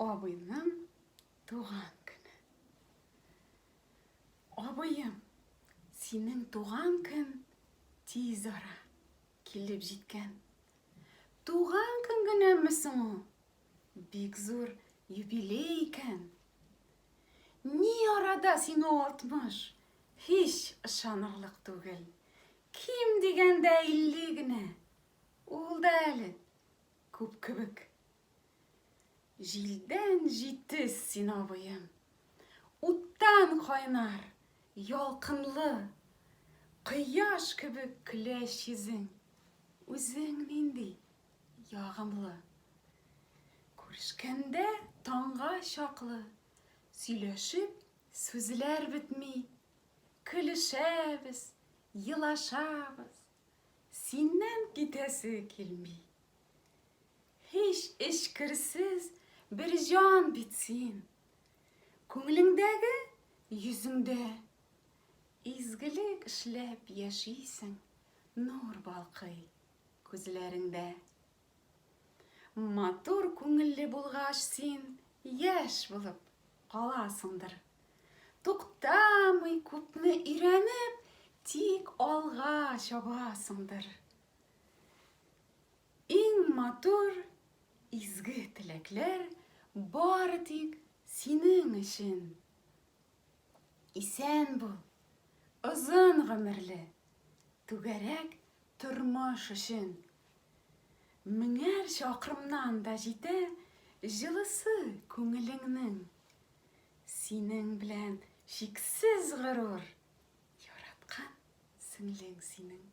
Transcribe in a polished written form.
Абыйның туган көне. Абыем, синең туган көн тиз ара килеп җиткән. Туган көн генәме соң ул? Бик зур юбилей икән. Ни арада сиңа 60, һич ышанырлык түгел. Ким дигәндә 50 генә. Ул да әле күп кебек. Җилдән җитез син, абыем. Уттан кайнар, ялкынлы. Кояш кебек көләч йөзең. Үзең нинди ягымлы. Күрешкәндә таңга чаклы сөйләшеп сүзләр бетми. Көлешәбез, елашабыз. Синнән китәсе килми. Һич эчкерсез бер җан бит син. Күңелеңдәге йөзеңдә. Изгелек эшләп яшисең, нур балкый күзләреңдә. Матур күңелле булгач син яшь булып каласыңдыр. Туктамый күпне өйрәнеп, тик алга чабасыңдыр. Иң матур, изге теләкләр бары тик синең өчен. Исән бул, озын гомерле, түгәрәк тормыш өчен. Меңәр чакрымнан да җитә җылысы күңелеңнең. Синең белән чиксез горур, яраткан сеңлең синең.